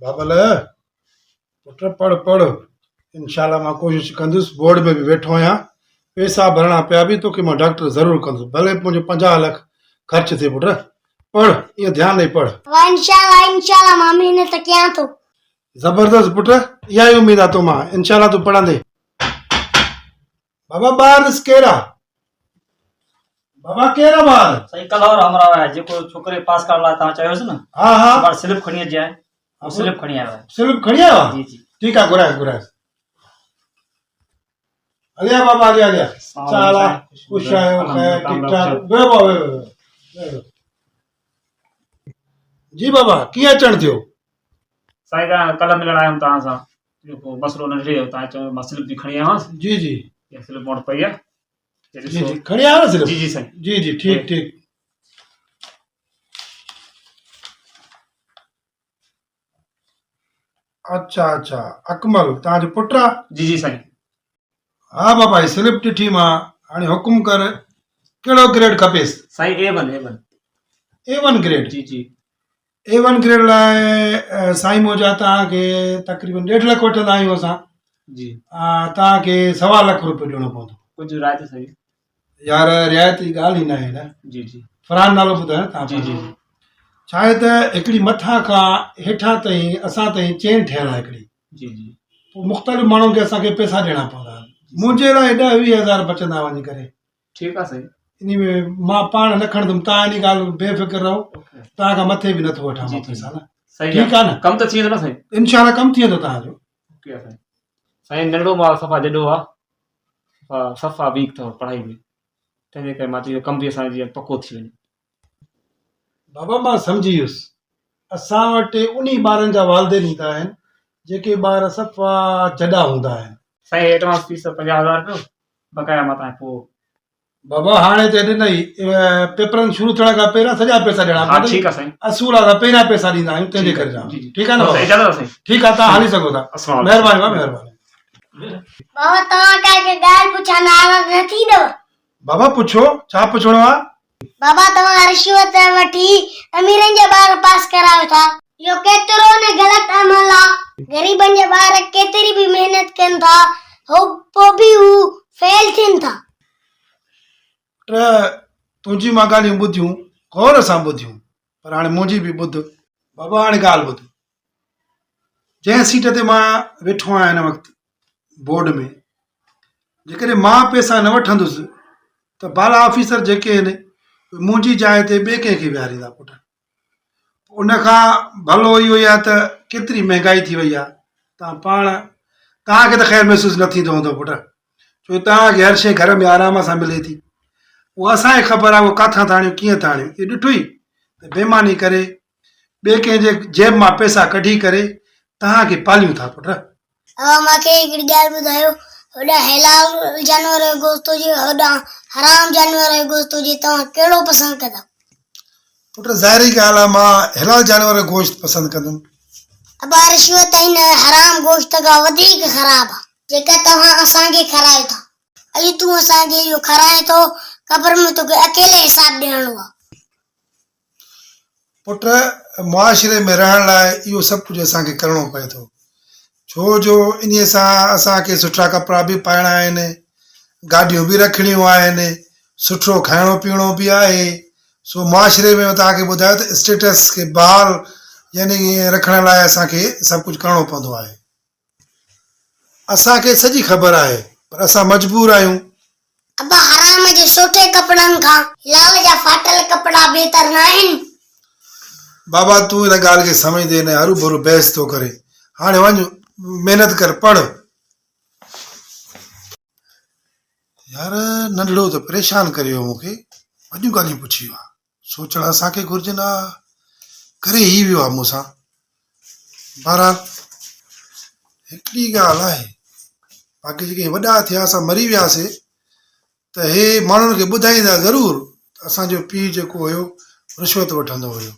بابل پٽ پڙهه پڙهه انشاء الله مان ڪوشش ڪندس بورڊ ۾ به ويٺو آهيان پئسا ڀرڻا پيا به توکي مان ڊاڪٽر ضرور ڪندس ڀلي منهنجو 50 لک خرچ ٿئي پٽ پڙهه ائين ڌيان ڏئي پڙهه. واھ انشاء الله انشاء الله مان محنت ڪيان ٿو. زبردست پٽ اها ئي اميد آ تو مان انشاء الله تون پڙهندين. بابا ٻاهر ڏس ڪير آ. بابا ڪير آ ٻاهر. سائين ڪلهه وارو همراهه آهي جيڪو ڇوڪري پاس ڪرڻ لاء توهان چيو هيس نه. ها ها. سڀاڻي سلپ کڻي اچجانء. هو سلپ کڻي آيو آهي. سلپ کڻي آيو آ؟ جي جي. ٺيڪ آ گهرائس گهرائس. هليا بابا هليا هليا. ڇا حال آ؟ خوش آهيو خير ٺيڪ ٺاڪ. ويهو بابا ويهو ويهو. جي بابا ڪيئن اچڻ ٿيو؟ سائين توهان ڪلهه ملڻ آيم توهان سان جيڪو مسئلو ننڍڙي جو توهان چيو مان سلپ به کڻي آيو آهيان. جي جي. اها سلپ مون وٽ پئي آهي. جي جي کڻي آيو نه سلپ؟ جي جي سائين. جي جي ٺيڪ ٺيڪ. اڇا اڇا اڪمل توهان جو پٽ آ؟ جي جي سائين. ها بابا هي سلپ ڏٺي مان هاڻي حڪم ڪر ڪهڙو گريڊ کپيس؟ سائين A one A one. A one grade? جي جي. اي ون گريڊ لاء سائين منهنجا توهان کي تقريبن ڏيڍ لک وٺندا آهيون اسان. جي. توهان کي سوا لک روپيو ڏيڻو پوندو. ڪجهه رعايت سائين. يار رعايت جي ڳالهه ئي ناهي نه. جي جي. فرحان نالو ٻڌايو نه توهان. جي جي. ڇا آهي ته هڪڙي مٿان کان هيٺان تائين اسان تائين چين ٺهيل آهي هڪڙي. جي جي. پوء مختلف ماڻهن کي اسان کي پئسا ڏيڻا پوندا آهن. منهنجي لاء ڏهه ويهه هزار بچندا وڃي ڪري. ٺيڪ آهي سائين. انهي ۾ مان پاڻ نه کڻندم توهان انهي ڳالهه بي فڪر رهو توهان کان مٿي به نٿو وٺان مان پئسا نه. ٺيڪ آهي نه. ڪم ته ٿي ويندو نه سائين. انشاء الله ڪم ٿي ويندو توهان جو. اوڪي سائين. سائين ننڍڙو مال صفا جڏو آ صفا صفا ويڪ اٿو پڙهائي ۾ تنهن جي ڪري مان چيو ڪم به اسان جو جيئن پڪو ٿي وڃي. بابا مان سمجهي ويس اسان وٽ انهي ٻارن جا والدين ايندا آهن جيڪي ٻار صفا جڏا هوندا آهن. سائين ايڊوانس فيس 50 هزار رپيو بقايا مان تان پوء. بابا هاڻي ته ڏنئي پيپرن شروع ٿيڻ کان پهريان سڄا پئسا ڏيڻا پوندا. ها ٺيڪ آ سائين. اصول آ ته پهريان پئسا ڏيندا آهيون تنهن جي ڪري چوان ٿو. ٺيڪ آ نه بابا. اجازت آ سائين. ٺيڪ آ توهان هلي سگهو ٿا. مهرباني بابا مهرباني. بابا توهان کان هڪ ڳالهه پڇان ناراض نه ٿيندؤ؟ بابا پڇو ڇا پڇڻو آ؟ بابا توهان رشوت وٺي اميرن جا ٻار پاس ڪرايو ٿا. اهو ڪيترو نه غلط عمل آ. غريبن جا ٻار ڪيتري به محنت ڪن ٿا هو پوء به هو فيل ٿين ٿا. پٽ تنهنجيون مان ڳالهيون ٻڌيون غور سان ٻڌيون پر هاڻي منهنجي به ٻڌ. بابا هاڻي ڳالهه ٻڌ جنهن سيٽ تي مان ويٺو آهيان هن وقت بورڊ ۾ جيڪڏهن مان پئسا نه وٺندس ته بالا آفيسر جيڪي آهن منهنجي جاء تي ٻئي ڪنهن کي ويهاريندا پٽ ان کان ڀلو اهو ئي آهي ته ڪيتري مهنگائي ٿي وئي آهي تان پاڻ توهان کي ته خير محسوس نه ٿيندو هوندو پٽ ڇو توهان کي هر شيء گهر ۾ آرام سان ملي ٿي اها اسان کي خبر آهي اهو ڪاٿان ٿا آڻيون ڪيئن ٿا آڻيون اهو ڏٺو ئي ته بيماني ڪري ٻئي ڪنهن جي جيب مان پئسا ڪڍي ڪري توهان کي پاليون ٿا پٽ. اوهان مان کي هڪڙي ڳالهه ٻڌايو، هوڏانهن حلال جانور جو گوشت هجي، هوڏانهن حرام جانور جو گوشت هجي، توهان ڪهڙو پسند ڪندا؟ پٽ ظاهري ڳالهه آهي مان حلال جانور جو گوشت پسند ڪندم. ابا رشوت هن حرام گوشت کان وڌيڪ خراب آهي، جيڪا توهان اسان کي کارايو ٿا. اڄ تون اسان کي اهو کارائين ٿو، قبر ۾ توکي اڪيلي حساب ڏيڻو آهي. پٽ معاشري ۾ رهڻ لاء اهو سڀ ڪجهه اسان کي ڪرڻو پئي ٿو ڇو جو انهي سان اسان کي سٺا ڪپڙا به پائڻا آهن گاڏيون به رکڻيون آهن سٺو کائڻو پيئڻو به آهي سو معاشري ۾ توهان کي ٻڌايو ته اسٽيٽس کي بحال يعني رکڻ لاء اسان کي سڀ ڪجهه ڪرڻو پوندو آهي. اسان کي سڄي خبر آهي پر اسان مجبور آهيون. ابا حرام جي سوٽي ڪپڙن کان حلال جا ڦاٽل ڪپڙا بهتر ناهن. بابا تون ان ڳالهه کي سمجهندين نه هروڀرو بحث ٿو ڪرين. هاڻي وڃ محنت ڪر پڙهه. يار ننڍڙو ته پريشان ڪري ويو مون کي وڏيون ڳالهيون پڇي ويو آهي. سوچڻ اسان کي گهرجن ها، ڪري هي ويو آ مون سان. بهرحال هڪڙي ڳالهه آهي، باقي جيڪي وڏا ٿيا اسان مري وياسي ته هي ماڻهن کي ٻڌائيندا ضرور ته اسان جو پيء جيڪو هيو رشوت وٺندو هيو.